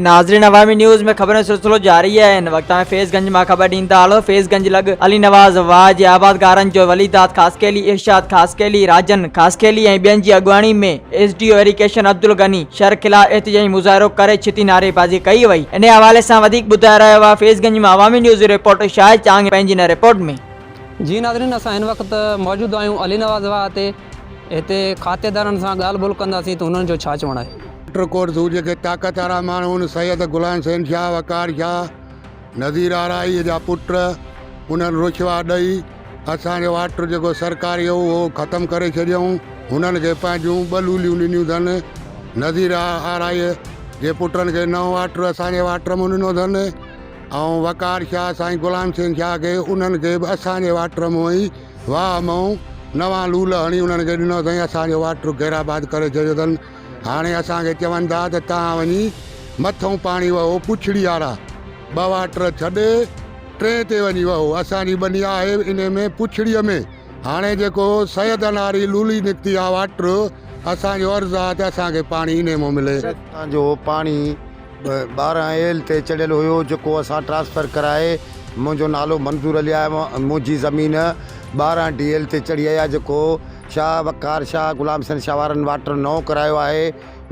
ناظرين عوامي نيوز ۾ خبرن جو سلسلو جاري آهي هن وقت اوهين فيض گنج مان خبر ڏيندا هلو فيض گنج لڳ علي نواز واهه جي آبادگارن جو ولي داد خاصخيلي ارشاد خاصخيلي راجن خاصخيلي ۽ ٻين جي اڳواڻي ۾ S D O irrigation Abdul Ghani Shar خلاف احتجاجي مظاهرو ڪري ڇتي نعريبازي ڪئي وئي انهي حوالي سان وڌيڪ ٻڌائي رهيو آهي فيض گنج مان عوامي نيوز جو رپورٽر شاهد چانگ پنهنجي هن رپورٽ ۾. جي ناظرين اسان هن وقت موجود آهيون علي نواز واهه تي هتي کاتيدارن سان ڳالهه ٻولهه ڪنداسين ته هنن جو ڇا چوڻ آهي. انٽر ڪورس هو جيڪي طاقت وارا ماڻهو هن سيد غلام حسين شاهه، وقار شاهه، نذير آرائيء جا پٽ انهن رشوا ڏئي اسان جو واٽر جيڪو سرڪاري هو اهو ختم ڪري ڇڏيائون. هنن کي پنهنجون ٻه لوليون ڏنيون اٿن. نذير آرائيء جي پٽن کي نئون واٽر اسان جي واٽر مان ڏنو اٿن ۽ وقار شاهه سائين غلام حسين شاهه کي انهن کي به اسان جي واٽر مان ئي واهه مان نوان لول هڻي انهن کي ڏنو اٿئين. اسان جو واٽر غيرآباد ڪري ڇڏيو اٿن. هاڻي اسان کي چون ٿا ته توهان وڃي مٿئون پاڻي وهو پڇڙي وارا ٻه واٽر ڇڏي ٽئين تي وڃي وهو. اسان جي ٻني آهي انهي ۾ پڇڙيء ۾. هاڻي جيڪو سيدن واري لولي نڪتي آ واٽر، اسان جو عرض آ ته اسان کي پاڻي انهي مان ملي. اسان جو پاڻي 12 ايل تي چڙهيل هيو جيڪو اسان ٽرانسفر ڪرائي منهنجو نالو منظور علي آهي منهنجي زمين 12 ڊي ايل تي چڙهي آئي آهي جيڪو شاهه وقار شاهه غلام حسين شاهه وارن واٽر نئون ڪرايو آهي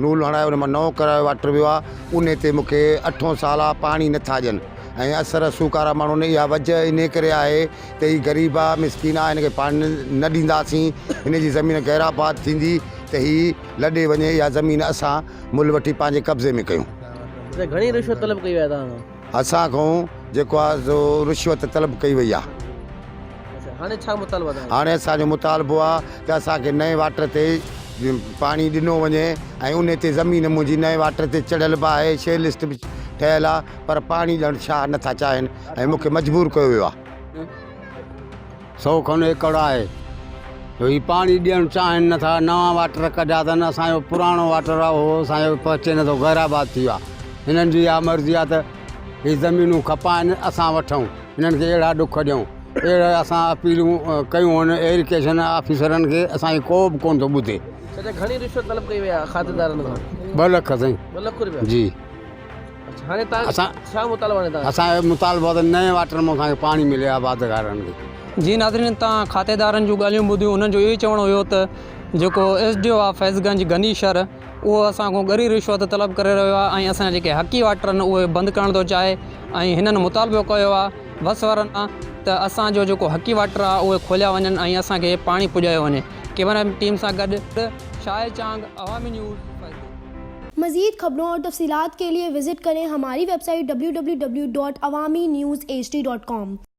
نول هڻائي ان مان نئون ڪرايو واٽر ويو آهي انهي تي مون کي اٺون سال آهي پاڻي نٿا ڏين ۽ اثر رسوخ وارا ماڻهو اها وجه انهي ڪري آهي ته هي غريب آهي مسڪين آهي هن کي پاڻي نه ڏينداسين هن جي زمين غير آباد ٿيندي ته هي لڏي وڃي اها زمين اسان ملهه وٺي پنهنجي قبضي ۾ ڪيون. گهڻي رشوت طلب ڪئي وئي آهي توهان کان؟ اسان کان جيڪو آهي سو رشوت طلب ڪئي وئي آهي. هاڻي ڇا مطالبو آهي توهان جو؟ هاڻي اسان جو مطالبو آهي ته اسان کي نئين واٽر تي پاڻي ڏنو وڃي ۽ انهي تي زمين منهنجي نئين واٽر تي چڙهيل به آهي شير لسٽ به ٺهيل آهي پر پاڻي ڏيڻ شاهه نٿا چاهين ۽ مون کي مجبور ڪيو ويو آهي. سئو کن ايڪڙ آهي جو هي پاڻي ڏيڻ چاهين نٿا نوان واٽر ڪڍيا اٿن اسان جو پراڻو واٽر آهي اهو اسان جو پهچي نٿو غير آباد ٿي ويو آهي هنن جي اها مرضي آهي ته هي زمينون کپائن اسان وٺون هنن کي اهڙا ڏک ڏيون اهڙا اسان اپيلون ڪيون هن ايريگيشن آفيسرن کي اسان جي ڪو به ڪونه ٿو ٻڌي. چچا گهڻي رشوت طلب ڪئي وئي آهي کاتيدارن کان؟ ٻه لک سائين. ٻه لک روپيا؟ جي. هاڻي تان ڇا مطالبو آهي تان؟ اسان جو مطالبو آهي ته نئين واٽر مان اسان کي پاڻي ملي آبادگارن کي. جي ناظرين تان کاتيدارن جون ڳالهيون ٻڌيون انهن جو اهو ئي چوڻ هيو ته جيڪو ايس ڊي او آ فيض گنج غني شھر اهو اسان کان ڳري رشوت طلب ڪري رهيو آهي ۽ اسان جا جيڪي حقي واٽر آهن اهي بند ڪرڻ ٿو چاهي ۽ هنن مطالبو ڪيو آهي وس وارن کان ته اسان جو جيڪو حقي واٽر آهي اهي کوليا وڃن ۽ اسان کي پاڻي پڄايو وڃي ڪيمرا ٽيم سان گڏ شاهد چانگ عوامي نيوز فيض گنج. مزيد خبرون اور تفصيلات کے لئے وزٽ ڪرين ھماري web site www.awamiNewsHD.com.